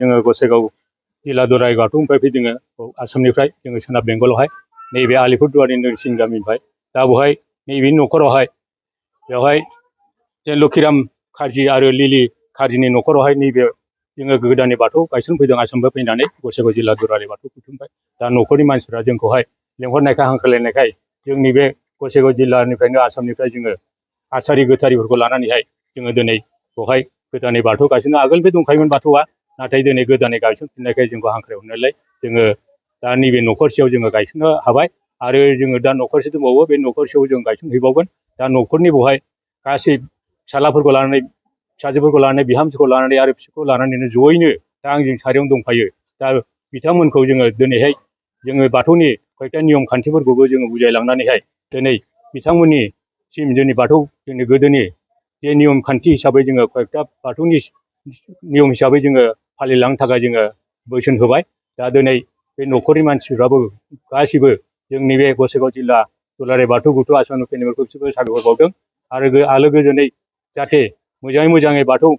जोङो गसाइगाव जिल्ला दुलाराय बाथौनिफ्राय फैदों आसामनिफ्राय जोङो सोनाब बेंगलावहाय नैबे आलिपुरदुवारनि नोरसिं गामिनिफ्राय दा बेवहाय नैबे न'खरावहाय बेवहाय जे लक्षिराम कार्जि आरो लिलि कार्जिनि न'खरावहाय नैबे जोङो गोदानै बाथौ गायसनफैदों आसामनिफ्राय फैनानै गसाइगाव जिल्ला दुलाराय बाथौ कुटुमनिफ्राय दा न'खरनि मानसिफ्रा जोंखौहाय लेंहरनायखाय हांख्रायलायनायखाय जोंनि बे गसाइगाव जिल्लानिफ्रायनो आसामनिफ्राय जोङो आसारि गोथारिफोरखौ लानानैहाय जोङो दिनै बेवहाय गोदानै बाथौ गायसननो आगोलनिफ्राय दंखायोमोन बाथौआ नाथाय दिनै गोदानै गायसनफिननायखाय जोंखौ हांख्रायहरनायलाय जोङो दा नैबे न'खरसेयाव जोङो गायसननो हाबाय आरो जोङो दा न'खरसे दंबावो बे न'खरसेयाव जों गायसनहैबावगोन दा न'खरनि बेवहाय गासै फिसालाफोरखौ लानानै फिसाजोफोरखौ लानानै बिहामजोखौ लानानै आरो फिसाखौ लानानैनो जयैनो दा आंजों सारियावनो दंफायो दा बिथांमोनखौ जोङो दिनैहाय जोङो बाथौनि कयता नियम खान्थिफोरखौबो जोङो बुजायलांनानैहाय दिनै बिथांमोननिसिम जोंनि बाथौ जोंनि गोदोनि जे नियम खान्थि हिसाबै जोङो कयता बाथौनि नियम हिसाबै जोङो फालिलांनो थाखाय जोङो बोसोन होबाय दा दिनै बे न'खरनि मानसिफ्राबो गासिबो जोंनि बे गसाइगाव जिल्ला दुलाराय बाथौ गुथु आश्रमनि फैनायफोरखौ बिसोरबो साबायखर बावदों आरो आलो गोजोनै जाहाथे मोजाङै बाथौ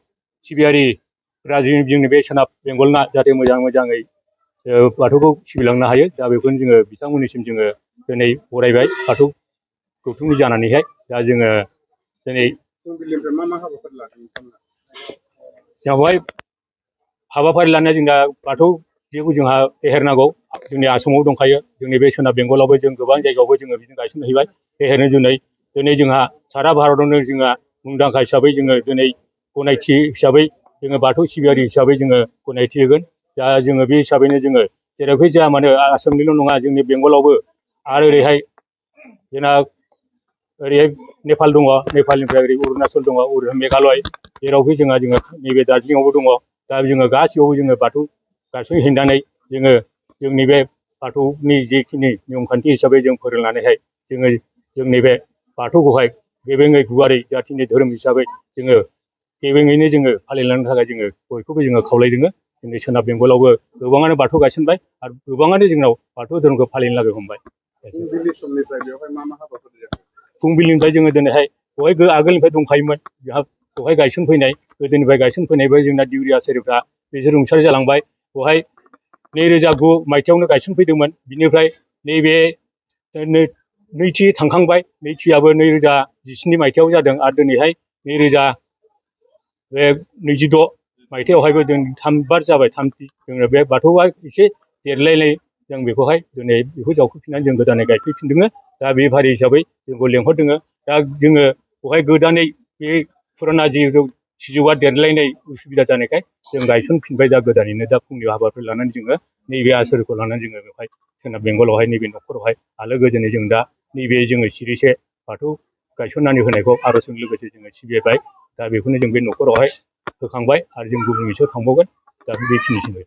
सिबियारिफ्रा जोंनि बे सोनाब बेंगलना जाहाथे मोजाङै बाथौखौ सिबिलांनो हायो दा बेखौनो जोङो बिथांमोननिसिम जोङो दिनै बरायबाय बाथौ गौथुमनि जानानैहाय दा जोङो दिनै बेवहाय हाबाफारि लानाया जोंना बाथौ जेखौ जोंहा फेहेरनांगौ जोंनि आसामाव दंखायो जोंनि बे सोनाब बेंगलावबो जों गोबां जायगायावबो जोङो बिदिनो गायसनहैबाय फेहेरनो दिनै जोंहा सारा भारतआवनो जोंहा मुंदांखा हिसाबै जोङो दिनै गनायथि हिसाबै जोङो बाथौ सिबियारि हिसाबै जोङो गनायथि होगोन दा जोङो बे हिसाबैनो जोङो जेरावखि जाया मानो आसामनिल' नङा जोंनि बेंगलावबो आरो ओरैहाय जोंना ओरैहाय नेपाल दङ नेपालनिफ्राय ओरै अरुणाचल दङ ओरै मेघालय जेरावखि जोङो नैबे दार्जिलिंआवबो दङ दा जोङो गासिबावबो जोङो बाथौ गायसनहैनानै जोङो जोंनि बे बाथौनि जिखिनि नियम खान्थि हिसाबै जों फोरोंनानैहाय जोङो जोंनि बे बाथौखौहाय गेबेङै गुवारै जाथिनि धोरोम हिसाबै जोङो गेबेङैनो जोङो फालिलांनो थाखाय जोङो बयखौबो जोङो खावलायदों जोंनि सोनाब बेंगलावबो गोबाङानो बाथौ गायसनबाय आरो गोबाङानो जोंनाव बाथौ धोरोमखौ फालिनो लागै हमबाय फुंबिलिनिफ्राय जोङो दिनैहाय बेवहाय आगोलनिफ्राय दंखायोमोन जोंहा बेवहाय गायसनफैनाय गोदोनिफ्राय गायसनफैनायबो जोंना दिउरि आसारिफ्रा बिसोर रुंसारि जालांबाय बेवहाय 2009 मायथाइयावनो गायसनफैदोंमोन बिनिफ्राय नैबे नैथि थांखांबाय नैथियाबो 2017 मायथाइयाव जादों आरो दिनैहाय 2026 मायथाइयावहायबो जों 3 बार जाबाय जोङो बे बाथौआ एसे देरलायलाय जों बेखौहाय दिनै बेखौ जावखुफिननानै जों गोदानै गायफैफिनदों दा बे फारि हिसाबै जोंखौ लेंहरदों दा जोङो बेवहाय गोदानै बे फुराना जिहेतु सिजौआ देरलायनाय उसुबिदा जानायखाय जों गायसनफिनबाय दा गोदानैनो दा फुंनि हाबाफारि लानानै जोङो नैबे आसोरखौ लानानै जोङो बेवहाय सोनाब बेंगलावहाय नैबे न'खरावहाय आलो गोजोनै जों दा नैबे जोङो सिरिसे बाथौ गायसननानै होनायखौ आर'जजों लोगोसे जोङो सिबिबाय दा बेखौनो जों बे न'खरावहाय होखांबाय आरो जों गुबुन मोनसेयाव थांबावगोन दा बेखिनिसै